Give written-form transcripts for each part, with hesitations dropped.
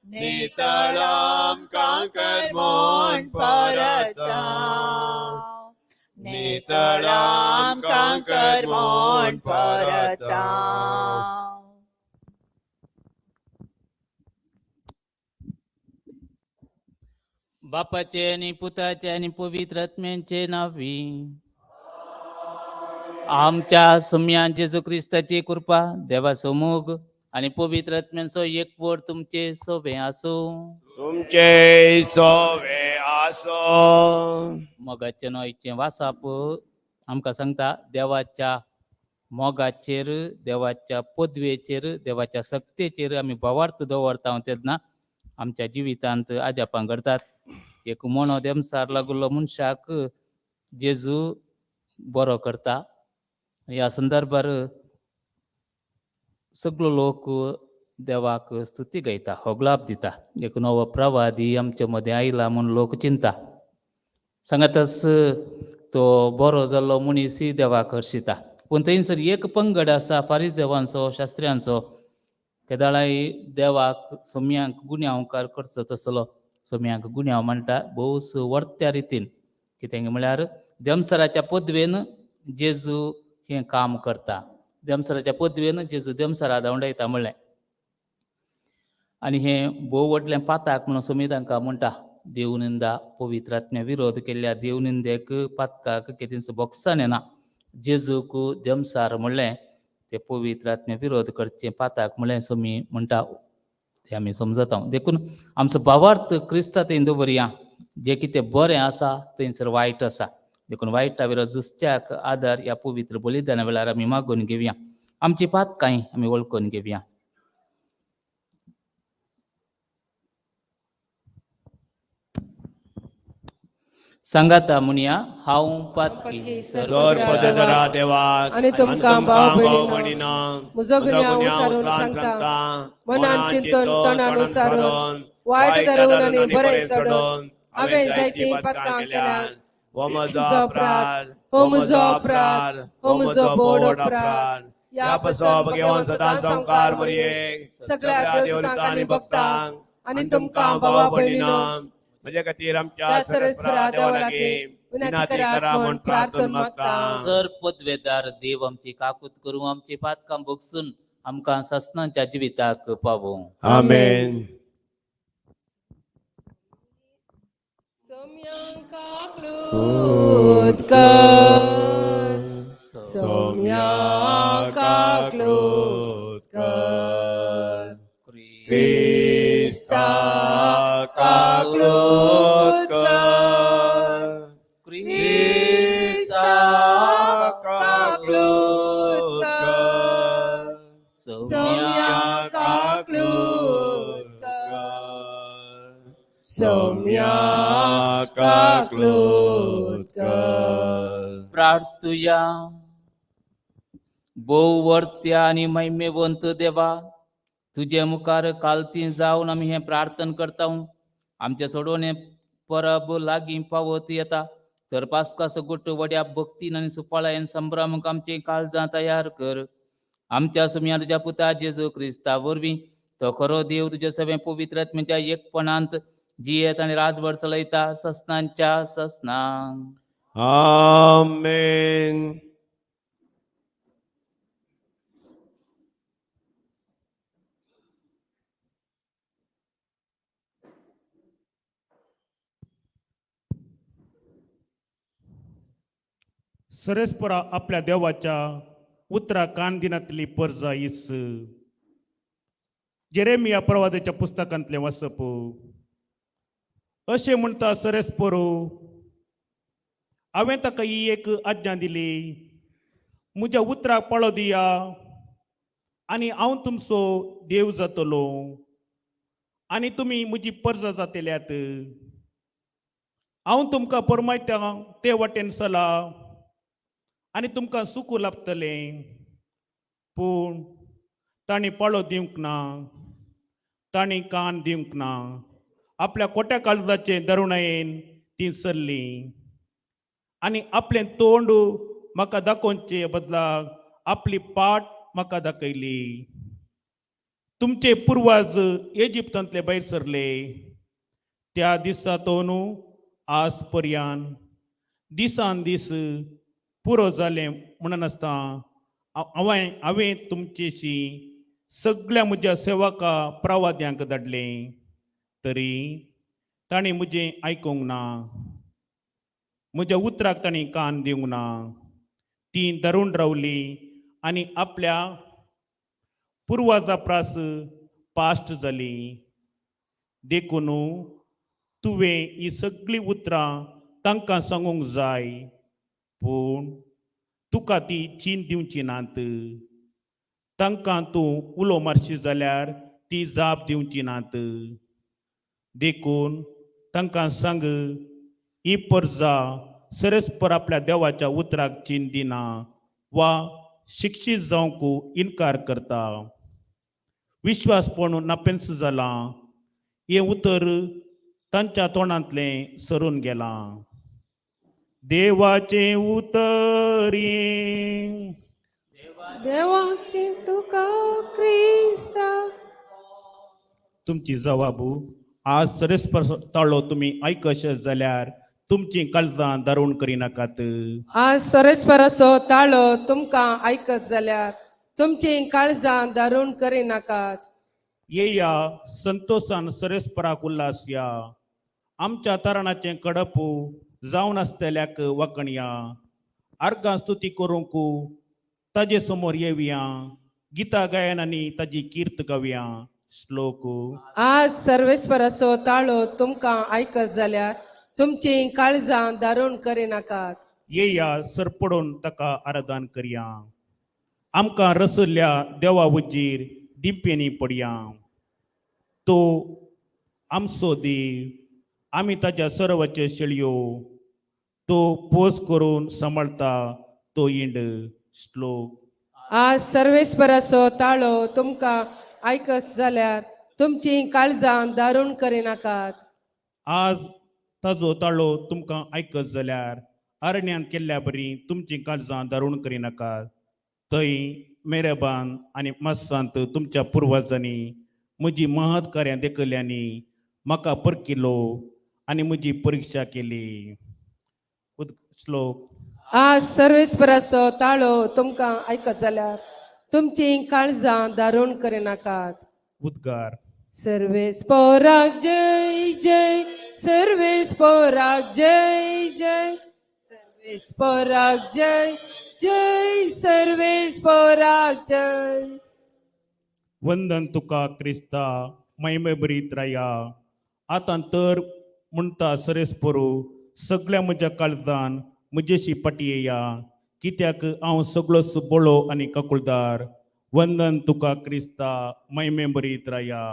नितळाम conquer मोन परता, नितळाम conquer मोन परता. बापाचे आणि पुताचे आणि पवित्र आत्म्यांचे नावी. आमच्या सुम्या जेजू क्रिस्ताची कृपा, देवाचो मोग आणि पवित्र आत्म्यांचो एकवट तुमचे सोबे आसूं. तुमचे सोवे आसो. मोगाचे नोयचें वासाप आमकां सांगता, देवाच्या मोगाचेर, देवाच्या पदवेचेर, देवाच्या सक्तेचेर आमी भावार्थ दवरता तेन्ना आमच्या जिवितांत आजापां घडतात. एक मोनो देमसार लागुल्लो मनशाक जेजू बरो करता. ह्या संदर्भार सगलो लोक देवाक स्तुती गायता, होगलाप दिता. एक नवो प्रवादी आमचे मदें आयला म्हूण लोक चिंता. सांगातच तो बरो जाल्लो मनीसय देवाक हर्शिता. पूण थंयसर एक पंगड आसा फारिजेवांचो, शास्त्र्यांचो, केदाळाय देवाक सोम्यांक गुन्यांवकार करचो तसलो. सोम्यांक गुन्यांव म्हणटा भोवस वर्त्या रितीन. कितें म्हळ्यार देमसराच्या पदवेन जेजू हें काम करता, देमसराच्या पदवेन जेजू देमसरा धांवडायता म्हणलें. आनी हें भोव व्हडलें पाताक म्हणून सोमी तांकां म्हणटा. देवनिंदा, पवित्र आत्म्या विरोध केल्ल्या देवनिंदेक, पातकाक कितेंच बोगसान येना. जेजूक देमसार म्हणलें ते पवित्र आत्म्या विरोध करचें पाताक म्हणलें सोमी म्हणटा, तें आमी समजता. देखून आमचो भावार्थ क्रिस्ता थंय दवरया. जें कितें बरें आसा थंयसर वायट आसा, देखून वायटा विरोध झुजच्याक आदार ह्या पवित्र बलिदाना वेळार आमी मागून घेवया. आमची पातकांय आमी वळखून घेवया. सांगाता म्हणया, हांव पातकी. जोर पदधरा देवाक आनी तुमकां भाव भयणीनो, भयणीनो, म्हजो गुन्यांव विसरून सांगता. मनान चिंतून, तोंडान उसारून, वायट धरून आनी बरें सोडून हांवें जायतीं पातकां केल्यांत. हो म्हजो म्हजो अपराध, हो म्हजो अपराध, हो म्हजो बोड अपराध. ह्या पासत भगवान सदां संकार मरिये, सगळ्या देवदूतांक आनी भक्तांक आनी तुमकां भावा भयणीनो, म्हज्या खातीर आमच्या च्या सर्वेस्परा देवा लागीं विनंती करात म्हूण प्रार्थना मागता. सर पदवेदार देव आमची काकूत करूं, आमची पातकां भोगसून आमकां ससनाच्या जिविताक पावोवं. आमेन. सोम्यांक कर, सोम्यांक कर, क्रिस्ता काकूत कर, क्रिस्ता काकूत कर, सोम्या काकूत कर, सोम्या काकूत कर. प्रार्थुया. भोव वर्त्या आनी महिमेवंत देवा, तुजे मुखार कालती जावन आमी हें प्रार्थन करता. आमचे सोडोवणे परब लागीं पावत येता, तर पास्का गुट वड्या भक्तीन आनी सुपाळायेन संभ्रमक आमचीं काळजां तयार कर. आमच्या सुम्या तुज्या पुता जेजू क्रिस्ता वरवीं, तो खरो देव, तुज्या सगळें पवित्र आत्म्याच्या एकपणांत जियेत आनी राजभर चलयता ससनांच्या ससनांक. आमेन. सरेस्परा आपल्या देवाच्या उतरा कान दिनातली परजा इस. जेरेमिया प्रवादाच्या पुस्तकांतलें वाचप. अशें म्हणटा सरेस्परो, हांवें ताका ही एक आज्ञा दिली, म्हज्या उतराक पाळो दिया आनी हांव तुमचो देव जातलो आनी तुमी म्हजी परजा जातल्यात. हांव तुमकां परमायता ते वाटेन चला आनी तुमकां सुकू लाबतलें. पूण तांणी पाळो दिवंक ना, तांणी कान दिवंक ना. आपल्या कोट्या काळजाचे दरुणायेन तीं सरलीं आनी आपलें तोंड म्हाका दाखोवचे बदलाक आपली पाट म्हाका दाखयली. तुमचे पुर्वाज इजिप्तांतले भायर सरले त्या दिसा तो न्हू आज पर्यान दिसान दीस पुरो जालें म्हणनासतना हांवें तुमचेशी सगळ्या म्हज्या सेवका प्रवाद्यांक धाडलें तरी तांणी म्हजें आयकूंक ना, म्हज्या उतराक तांणी कान दिवंक ना. तीं धरून रावलीं आनी आपल्या पुर्वाजा प्रास पाश्ट जाली. देखून तुवें ही सगळीं उतरां तांकां सांगूंक जाय, पूण तुका ती चीन दिवची नात. तांकां तूं उलो मारशी जाल्यार ती जाप दिवची नात. देखून तांकां सांग, ही परजा सरस्पर आपल्या देवाच्या उतराक चीन दिना वा शिक्षीत जावंक इनकार करता. विश्वासपण नापेंस जालां हें उतर तांच्या तोंडांतलें सरून गेलां. देवाचें उतर हें. देवाची तुका क्रिस्ता. तुमची जवाबू आज सरस्पर ताळो तुमी आयकशे जाल्यार तुमचीं काळजां दारूण करिनाकात. आज सरस्पराचो ताळो तुमकां आयकत जाल्यार तुमचीं काळजां दारूण करिनाकात. येया संतोषान सरस्पराक उल्हास या, आमच्या तरणाचें कडप जावन आसतल्याक वखणया. आर्गां स्तुती करूंक ताजे समोर येवया, गीता गायनांनी ताजी कीर्त गावया. श्लोक. आज सर्वेस्पराचो ताळो तुमकां आयकत जाल्यार तुमचीं काळजां दारूण करिनाकात. येया सरपडून ताका आराधन करया, आमकां रसल्या देवा उजीर दिंपेनी पडया. तो आमचो देव, आमी ताज्या सर्वाचे शेळयो, तो पोस करून सांबाळता तो इंड. श्लोक. आज सर्वेस्पराचो ताळो तुमकां आयकत जाल्यार तुमचीं काळजां दारूण करिनाकात. आज ताजो ताळो तुमकां आयकत जाल्यार अरण्यांत केल्ल्या बरी तुमचीं काळजां दारूण करिनाकात. थंय मेरेबान आनी मस्सांत तुमच्या पुर्वजांनी म्हजी महत् कार्यां देखल्यांनी म्हाका परकिलो आनी म्हजी परिक्षा केली. श्लोक. आज सर्वेस्पराचो ताळो तुमकां आयकत जाल्यार तुमचीं काळजां दारूण करिनाकात. उद्गार. सर्वेस्पराक जय जय, सर्वेस्पराक जय जय, सर्वेस्पराक जय जय, सर्वेस्पराक जय. वंदन तुका क्रिस्ता महिमे बरीत राया. आतां तर म्हणटा सरेस्परू सगळ्या म्हज्या काळजान म्हजेशी फाटी येया, कित्याक हांव सगळोच बळो आनी काकुळदार. वंदन तुका क्रिस्ता महिमे बरीत राया.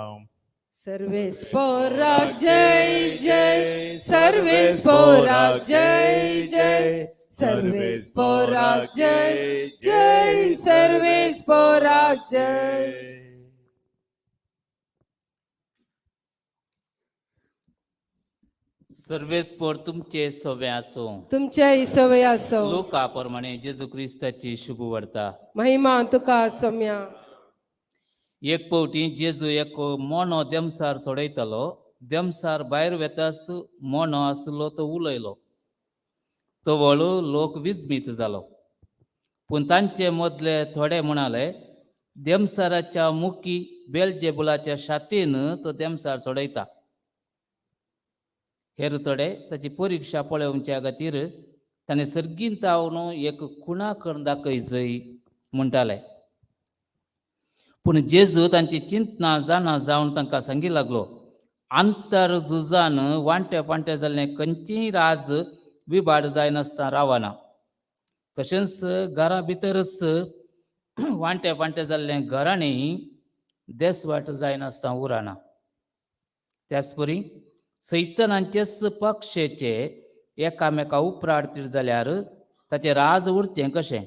सर्वेस्पराक जय जय, सर्वेस्पराक जय जय, सर्वेस्पराक जय जय, सर्वेस्पराक जय. सर्वेस्पोर तुमचे सवे आसूं. तुमच्या इसवय असो. लोका प्रमाणे जेजू क्रिस्ताची शुभ वार्ता. महिमा तुका सोम्या. एक फावटी जेजू एक मोनो देमसार सोडयतालो. देमसार भायर वेतास मोनो आसलो तो उलयलो. तवळ लोक विजमीत जालो. पूण तांचे मदले थोडे म्हणाले, देमसाराच्या मुखी बेलजेबुलाच्या शातीन तो देमसार सोडयता. हेर थोडे ताची परिक्षा पळोवच्या खातीर ताणें सर्गींत तावन एक खुणा करून दाखय जय म्हणटाले. पूण जेजू तांची चिंतना जाणा जावन तांकां सांगी लागलो, आंतर झुजान वांटे पांटे जाल्लें खंयचीय राज विबाड जायनासतना रावना. तशेंच घरा भितरच वांटे पांटे जाल्लें घराणें देसवाट जायनासतना उरना. त्याच परी सैतनांचेच पक्षेचे एकामेका उपराडतीर जाल्यार ताचें राज उरचें कशें?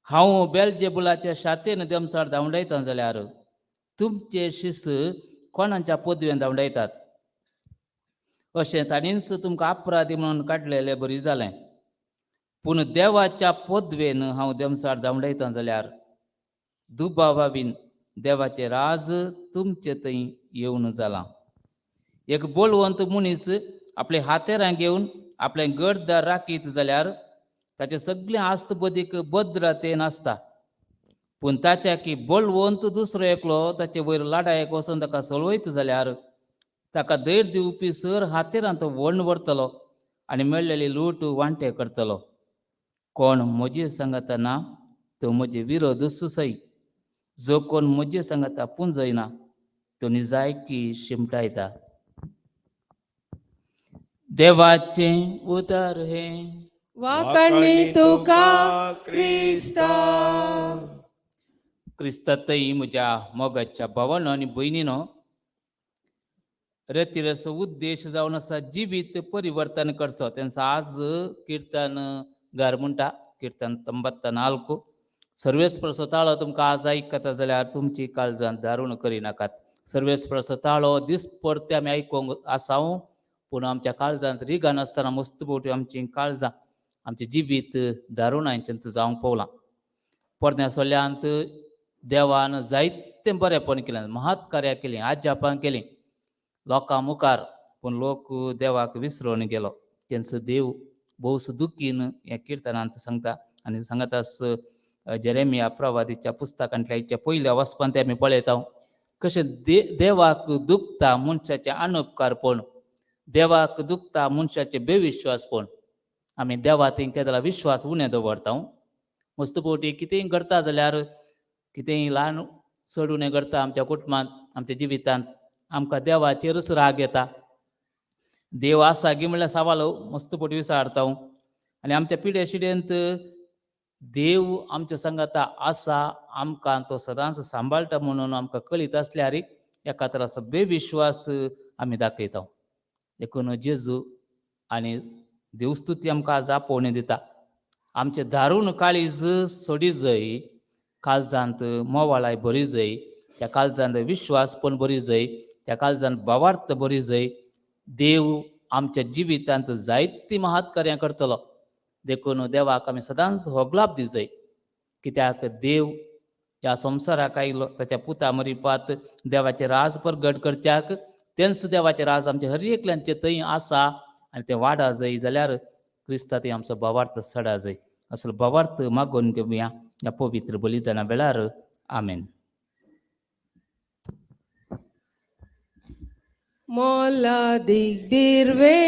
हांव बेलजेबुलाच्या शातेन देमसार धांवडायता जाल्यार तुमचे शिस कोणाच्या पदवेन धांवडायतात? अशें ताणींच तुमकां अपराधी म्हणून काडलेलें बरी जालें. पूण देवाच्या पदवेन हांव देमसार धांवडायता जाल्यार दुबावा बीन देवाचें राज तुमचे थंय येवन जालां. एक बळवंत मनीस आपले हातेरां घेवन आपलें गडदार राखीत जाल्यार ताचें सगळें आस्त बदीक भद्रतेन आसता. पूण ताच्या की बळवंत दुसरो एकलो ताचे वयर लाडायक वचून ताका सळवयत जाल्यार ताका धैर्य दिवपी सर हातेरां तो वण व्हरतलो आनी मेळ्ळेली लूट वांटे करतलो. कोण म्हजे सांगाता ना तो म्हजे विरोध सुसय, जो कोण म्हजे सांगाता पुंजयना तो निजायकी शिमटायता. देवाचें उतर हें. वाखाणी तुका क्रिस्ता. क्रिस्तातय म्हज्या मोगाच्या भावानो आनी भयणीनो, रतिरस उद्देश जावन आसा जिवीत परिवर्तन करचो. तेंचो आज किर्तन घर म्हणटा किर्तन 94. सर्वेस्परचो ताळो तुमकां आज आयकता जाल्यार तुमची काळजान दारूण करिनाकात. सर्वेस्परचो ताळो दिसपडते आमी आयकूंक आसाव, पूण आमच्या काळजांत रिगान आसतना मस्त फावटी आमची काळजां आमचें जिवीत दारुणांचें जावंक पावलां. पोरण्या सोल्यांत देवान जायतें बरेंपण केलें, महत् कार्यां केलीं, आजापां केलीं लोकां मुखार, पूण लोक देवाक विसरून गेलो. तेंचो देव भोवसो दुखीन ह्या किर्तनांत सांगता आनी सांगतास जेरेमिया प्रवादीच्या पुस्तकांतल्या हिच्या पयल्या वचपान ते आमी पळयता कशें देवाक दुखता मनशाचें अनुपकारपण, देवाक दुखता मनशाचें बेविश्वासपण. आमी देवा थंय केदला विश्वास उणें दवरता. मस्त फावटी कितेंय घडटा जाल्यार कितेंय ल्हान चड उणें घडटा आमच्या कुटुंबांत, आमच्या जिवितांत, आमकां देवाचेरच राग येता. देव आसा गी म्हणल्यार सवाल मस्त फावटी विचारता. आनी आमच्या पिड्या शिड्येंत देव आमच्या सांगाता आसा, आमकां तो सदांच सांबाळटा म्हणून आमकां कळीत आसल्यार एका तराचो बेविश्वास आमी दाखयता. देखून जेजू आनी देवस्तुती आमकां आज आपोवणें दिता. आमचें दारूण काळीज सोडी जय, काळजांत मोवाळाय बरी जय, त्या काळजांत विश्वास पण बरी जय, त्या काळजांत भावार्थ बरी जय, देव आमच्या जिवितांत जायतीं महत् कार्यां करतलो. देखून देवाक आमी सदांच होगलाप दिजय, कित्याक देव ह्या संवसाराक आयलो ताच्या पुता मरिपात देवाचें राज परगट करच्याक. तेंच देवाचें राज आमच्या हर एकल्याचे थंय आसा आनी तें वाडा जाय जाल्यार क्रिस्ता थंय आमचो भावार्थ सडा जाय. असलो भावार्थ मागोवन घेवया ह्या पवित्र बलिदाना वेळार. आमेन. मोलादीक दिर्वे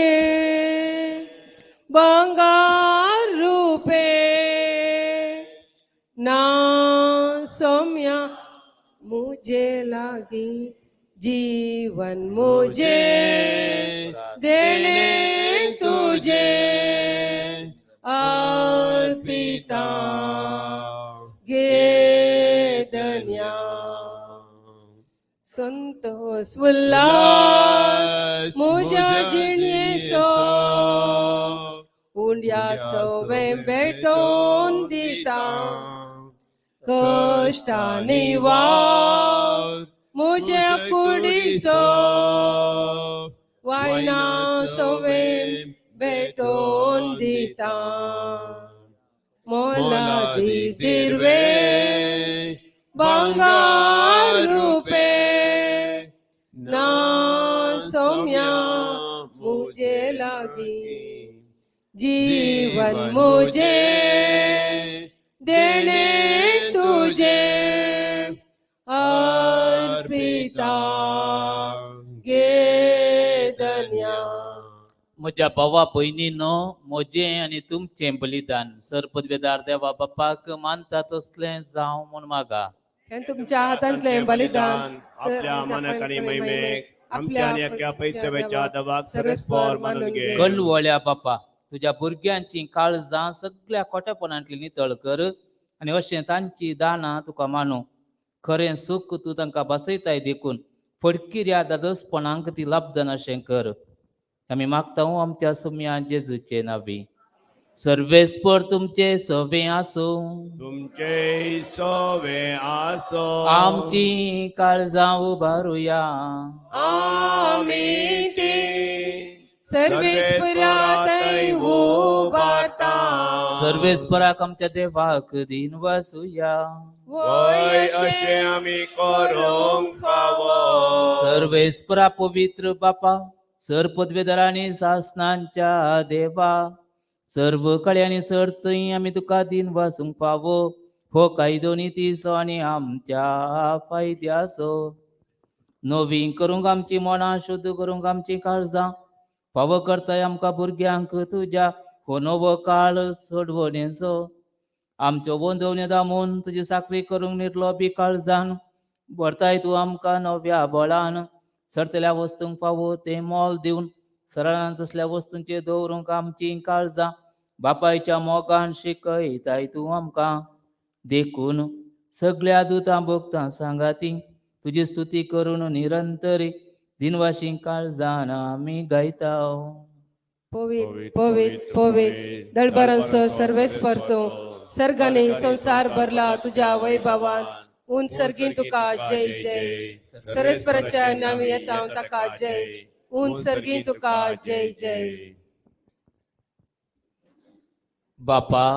भांगार रुपे ना सोम्या मुझे लागी जीवन मुझे देणे तुझे अर्पिता गे धन्या. संतोष उल्हास मुझ्या जिणेचो उंड्या सवें भेटोवन दिता कश्टांनी वाव मुझ्या कुडीचो वायना सवें भेटोवन दिता. मोलादीक दिर्वे भांगार रुपे ना सौम्या मुझे लागी जीवन मुझे देणे तुझे अर्पिता गे धन्या. म्हज्या भावा भयणीनो, म्हजें आनी तुमचें बलिदान सरपदवेदार देवा बापाक मानता तसलें जावं म्हूण मागा. हें तुमच्या हातांतलें बलिदान आपल्या मनाक आनी महिमेक, आमच्या आनी अख्ख्या पैसवेच्या दवाक सर्वेस्पर मानून घे. कळवळ्या बापा, तुज्या भुरग्यांची काळजां सगळ्या खोटेपणांतली नितळ कर आनी अशें तांची दानां तुका मानू. खरें सूख तूं तांकां बसयताय देखून फडकिऱ्या दादोसपणांक ती लब्धन अशें कर. आमी मागता आमच्या सुम्या जेजूचे नावी. सर्वेस्पर तुमचे सवे आसूं. तुमचे सवे आसो. आमची काळजां उबारुया. आमी ती सर्वेस्परा थंय उबारता. सर्वेस्पराक आमच्या देवाक दिन वासुया. वय अशें आमी करूंक फावो. सर्वेस्परा पवित्र बापा, सर पदवेदारांनी सासनांच्या देवा, सर्व कळ्यांनी सर थंय आमी तुका दिन वासूंक फावो हो कायदो नितीचो आनी आमच्या फायद्याचो. नवीन करूंक आमची मनां, शुद्ध करूंक आमची काळजां, फावो करताय आमकां भुरग्यांक तुज्या हो नवो काळ सोडवणेचो. आमच्यो बोंदवण्यो दामून तुजी साकरी करूंक निर्लो बी काळजान भरताय तूं आमकां नव्या बळान. सरतल्या वस्तूंक फावो तें मोल दिवन सरळान तसल्या वस्तूंचेर दवरूंक आमचीं काळजां बापायच्या मोगान शिकयताय तूं आमकां. देखून सगळ्या दुतां भोगतां सांगाती तुजी स्तुती करून निरंतरी दिनवाशी काळजान आमी गायता. पवित पवित पवित दळबरांचो सर्वेस्पर तूं, सर्गांनी संवसार भरला तुज्या वैभवान. उंच सर्गीं तुका जय जय. सर्वेस्पराच्या नांवी येता ताका जय. उंच सर्गीं तुका जय जय. बापा,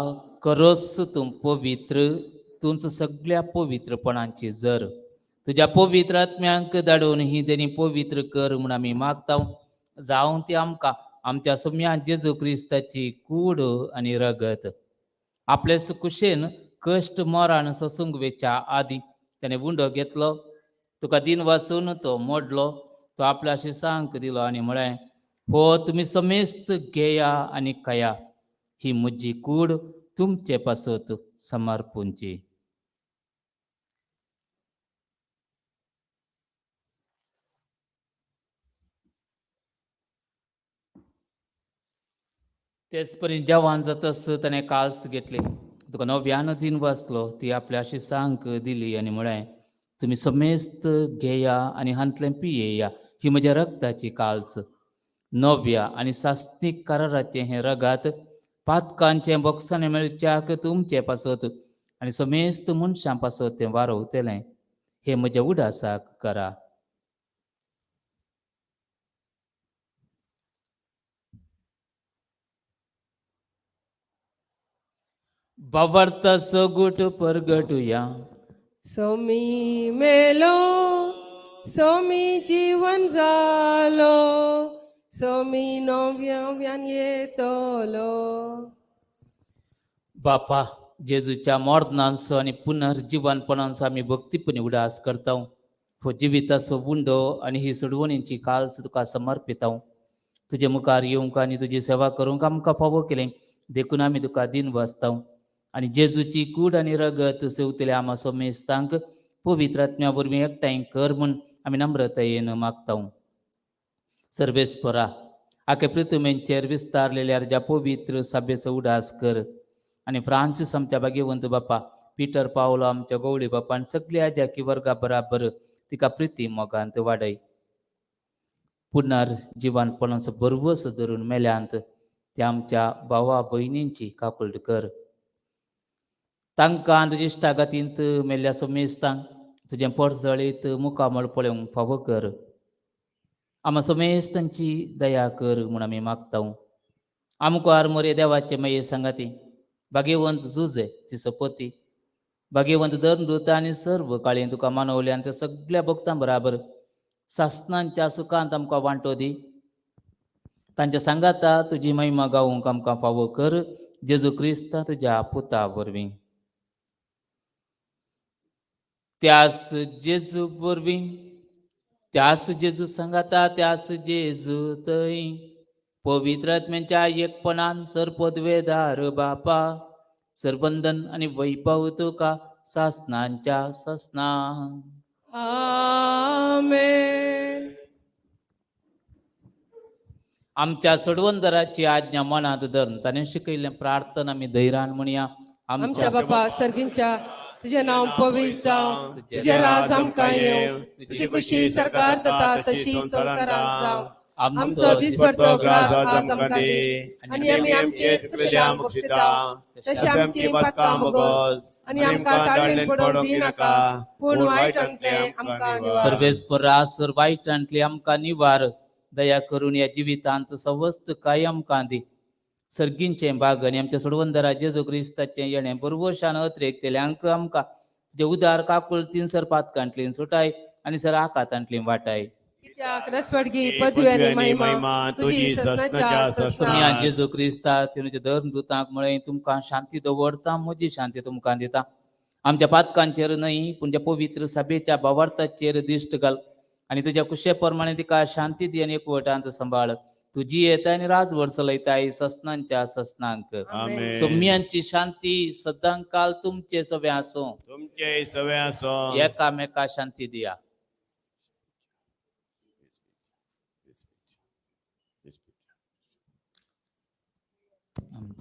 करोस तूं पवित्र तुमचो सगळ्या पवित्रपणांची जर तुज्या पवित्र आत्म्यांक धाडून ही तेणी पवित्र कर म्हूण आमी मागता, जावं ती आमकां आमच्या सोम्या जेजू क्रिस्ताची कूड आनी रगत. आपले कुशेन कश्ट मरण सोसूंक वेच्या आदी ताणें उंडो घेतलो, तुका दिन वासून तो मोडलो, तो आपल्या शिसांक दिलो आनी म्हळें, हो तुमी समेस्त घेया आनी खाया, ही म्हजी कूड तुमचे पासत समर्पूंची. तेच परी जेवण जातस ताणें काल्स घेतली, तुका नव्यान दिन वाचलो, ती आपल्या शिसांक दिली आनी म्हळें, तुमी समेस्त घेया आनी हांतलें पियेया, ही म्हज्या रक्ताची काल्स, नव्या आनी सासनीक कराराचें हें रगात पातकांचें बोगसाणें मेळच्याक तुमचे पासत आनी समेस्त मनशां पासत तें वारोवतलें. हें म्हज्या उडासाक करा. बाबर्ता सगुट परगटुया. सोमी मेलो, सोमी जीवन जालो, सोमी नव्यान येतलो. बापा, जेजूच्या मरणांचो आनी पुनर्जिवनपणांचो आमी भक्तीपणी उडास करता. हो जिविताचो उंडो आनी ही सोडवणीची काल्स तुका समर्पिताव. तुजे मुखार येवंक आनी तुजी सेवा करूंक आमकां फावो केलें देखून आमी तुका दिन वाचता. आनी जेजूची कूड आनी रगत सेवतल्या आमा सोमेस्तांक पवित्र आत्म्या वरवीं एकठांय कर म्हूण आमी नम्रतायेन मागता. सर्वेस्परा, आखे पृथ्वीचेर विस्तारलेल्या ज्या पवित्र सभेचो उडास कर आनी फ्रांसीस आमच्या भाग्यवंत बापा, पिटर पावलो आमच्या गवळी बापा आनी सगळ्या ज्याकी वर्गा बराबर तिका प्रिती मोगांत वाडय. पुनर जिवानपणाचो भरवंसो धरून मेल्यांत त्या आमच्या भावा भयणींची काकुळट कर. तांकां तुज्या इश्टागतींत मेल्ल्या सोमेस्तांक तुजें परजळीत मुखामळ पळोवंक फावो कर. आमा सोमेस्तांची दया कर म्हूण आमी मागता. आमकां मोरे देवाचे माये सांगाती भाग्यवंत जुजे तिचो पती, भाग्यवंत धर्मदूत आनी सर्व काळीन तुका मानवले आनी त्या सगळ्या भक्तां बराबर सासनांच्या सुखांत आमकां वांटो दी. तांच्या सांगाता तुजी महिमा गावूंक आमकां फावो कर, जेजू क्रिस्ता तुज्या पुता वरवीं. त्यास जेजू वरवीं, त्यास जेजू सांगाता, त्यास जेजू थंय पवित्र आत्म्यांच्या एकपणान सरपदवेदार बापा, सरबंधन आनी वैभव तुका सासनांच्या सासना. आमेन. आमच्या सोडवंदराची आज्ञा मनात धरून ताणें शिकयल्लें प्रार्थना आमी धैर्यान म्हणया. आमच्या बापा सर्गींच्या, तुजें नांव पवित्र जावं, तुजें राज आमकां येवं, तुजी खुशी सरकार जाता तशी संवसारांत जावं. आमचो दिसपडतो ग्रास आज आमकां दी आनी आमी आमचे चुकल्या बक्षिता तशी आमची पातकां भोगोस आनी आमकां ताळमेळ पडोवंक दिनाका, पूण वायटांतलें आमकां निवार. सर्वेस्परा, सर वायटांतली आमकां निवार. दया करून ह्या जिवितांत सवस्त कायम कांदी सर्गींचें बाग आनी आमच्या सोडवंदरा जेजू क्रिस्ताचें येणें बरवशान अत्रेकतेल्यांक आमकां तुजे उदार काकुळतीन सर पातकांतलीं सुटाय आनी सर आकातांतलीं वाटाय. कित्याक रसवडगी पदवी आनी महिमा तुजी ससनाच्या सोम्या ससना. जेजू क्रिस्ता तिणें धर्मदूतांक म्हळें तुमकां शांती दवरता म्हजी शांती तुमकां दिता. आमच्या पातकांचेर न्हय पूण त्या पवित्र सभेच्या भावार्थाचेर दिश्ट घाल आनी तुज्या कुशे प्रमाणे तिका शांती दी आनी एकवटांत सांबाळ. तुजी येता आनी राजवट चलयताय ससनांच्या ससनांक. आमेन. सोम्यांची शांती सदां काल तुमचे सगळे आसूं. तुमचे सवे आसो. एकामेका शांती दिया.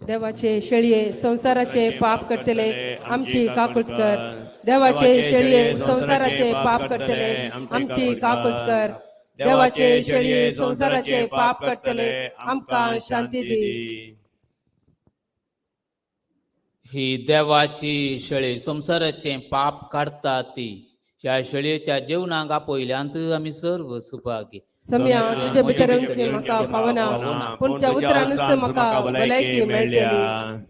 देवाचे शेळये संवसाराचे पाप करतले आमची काकूट कर. देवाचे शेळये संवसाराचे पाप करतले आमची काकूट कर. देवाचे शेळये संवसाराचे पाप करतले आमकां शांती दी. ही देवाची शेळी संवसाराचें पाप काडटा ती ह्या शेळयेच्या जेवणाक आपयल्यांत आमी सर्व सुभागी. सम्या तुजे भितर आमचे म्हाका फावना पूण त्या उतरानच म्हाका भलायकी मेळटली.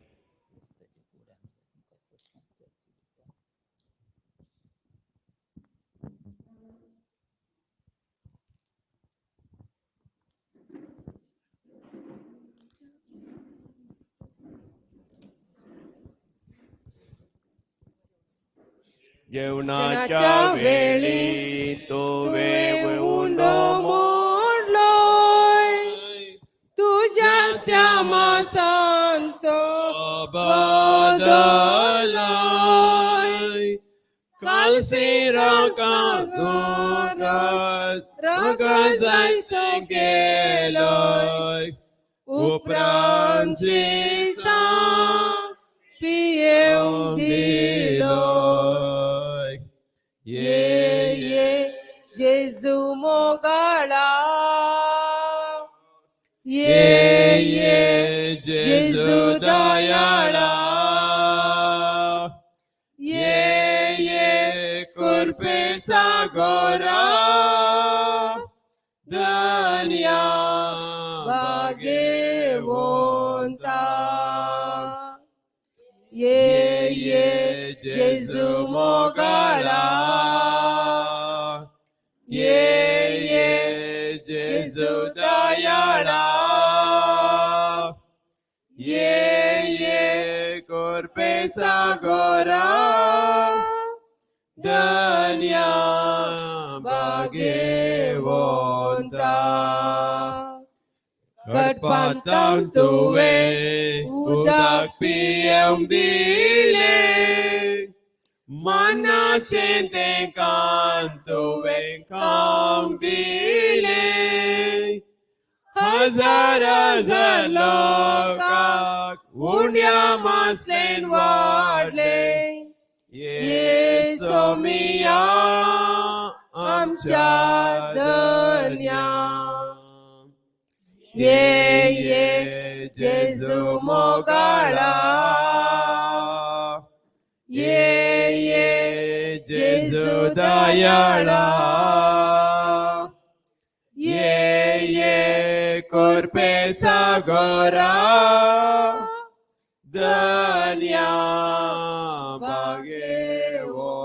जेवणाच्या वेळी तुवें तुवें उंडो उंडो मोडलोय तुज्याच त्या मासान तो बदलोय. रगत गेलोय उपरांत पियेवंक दिलोय. ये ये जेजू मोगाळा ये ये जेजू दयाळा ये ये कुरपे सागोरा धन्या भाग्यवंता. ये ये जेजू मोगाळा ये ये जेजू दयाळा ये ये कुरपे सागोरा धन्या भाग्यवंता. गटपांतान तुवें उदक पियेवंक दिलें मनाचें तें कान तुवें खावंक दिलें. हजार हजार लोकांक उण्या मासलेन वाडलें. ये सोमिया आमच्या धन्या. ये ये जेजू मोगाळा ये ये जेजू दयाळा ये ये कुरपे सागोरा धन्या भाग्यवंता.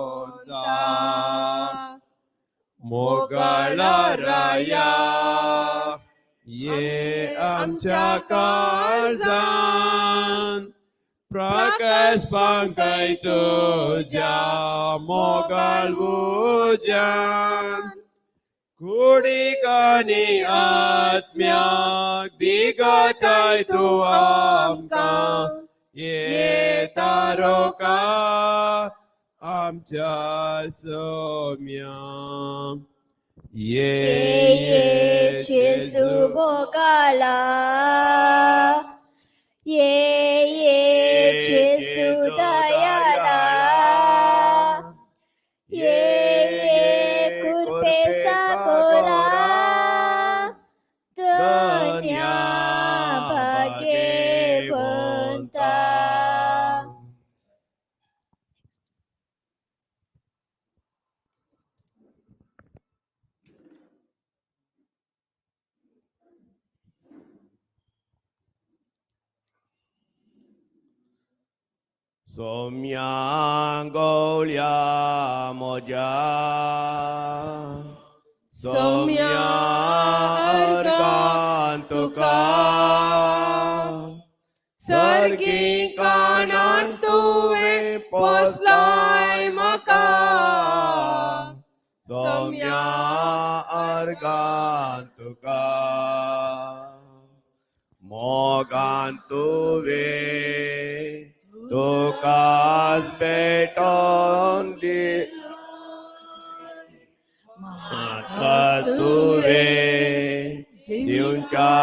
मोगाळा राया ये आमच्या काळजान प्रकाश पांकाय तुज्या मोगाळ उज्यान कुडीक आनी आत्म्याक दिगताय तूं आमकां ये तारोका आमच्या सोम्या. ये ये जेजू मोगाला ये ये जेजू दयाळा ये ये कुरपे सागोरा धन्या भाग्यवंता. सोम्या गवळ्या मोज्या सोम्या अर्गान तुका सर्गी कानान तुवें पोसलाय म्हाका सोम्या अर्गान तुका मोगान तुवें तुका पेटोन दी म्हाका तुवें दिवच्या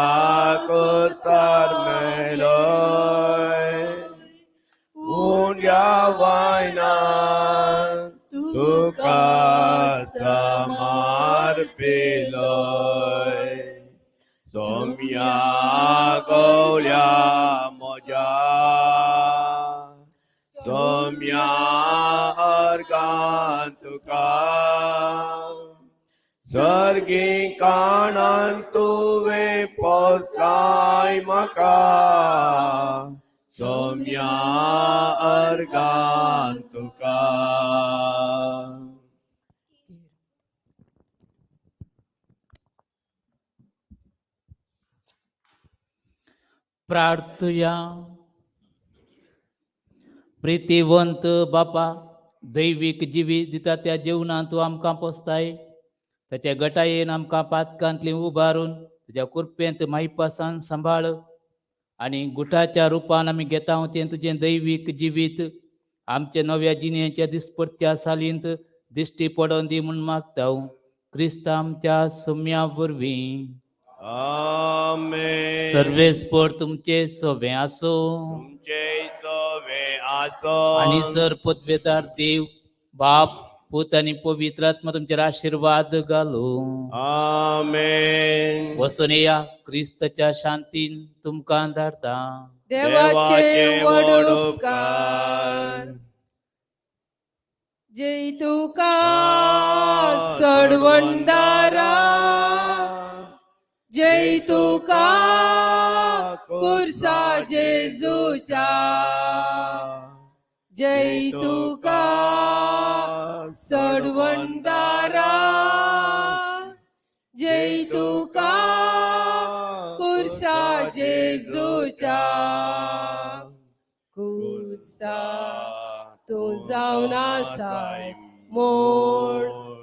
कुर्सार मेळय उण्या वायनान तुका समर्पिलोय सोम्या गवळ्या मोज्या सोम्या अर्गान तुका सर्गी काणान तुवें पोसाय म्हाका सोम्या अर्गान तुका. प्रार्थुया. प्रितीवंत बापा, दैवीक जिवीत दिता त्या जेवणान तूं आमकां पोसताय. ताच्या गटायेन आमकां पातकांतली उबारून तुज्या कृपेंत मायपासान सांबाळ आनी गुटाच्या रुपान आमी घेता तें तुजें दैवीक जिवीत आमच्या नव्या जिणेच्या दिसपट्ट्या सालींत दिश्टी पडोन दी म्हूण मागता. क्रिस्त आमच्या सुम्या वरवीं. आमेन. सर्वेस्पर तुमचे सोबे आसूं. तुमचे सोवे आसो. आणि सर पदवेदार देव बाप, पूत आणि पवित्र आत्मा तुमचेर आशीर्वाद घालू. आमेन. वचून या, क्रिस्ताच्या शांतीन तुमकां धाडता. देवाचे व्हड उपकार. जय तुका सडवंदारा, जय तुका कुर्सा जेजूच्या, जय तुका सडवंदारा, जय तुका कुर्सा जेजूच्या. कुर्सा तूं जावन आसाय मोड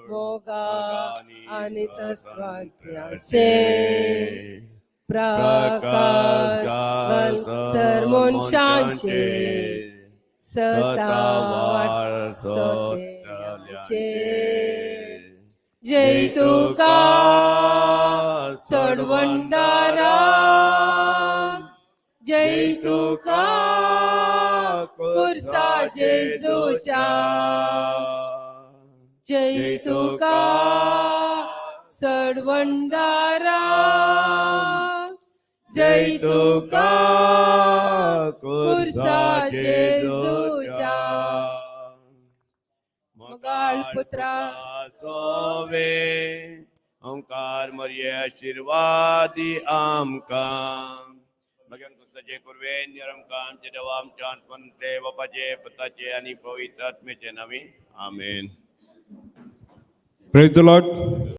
मोगा आनी सस्क्रांत्याचे प्रकाश घाल सर मनशांचे सतावार सोतेल्याचे. जय तुका सडवंदारा, जय तुका कुर्सा जेजूच्या, जय तुका सडवंदारा, जय तुका कुर्सा जेजूच्या. मोगाळ पुत्रा सोवे ओंकार मरिये आशीर्वादी आमकां मगन कुस्ताचे कुर्वे निरमकां आमचे देवा आमच्या स्मरणते बापाचे पुताचे आणि पवित्र आत्म्याचे नावे. आमेन. Praise the Lord.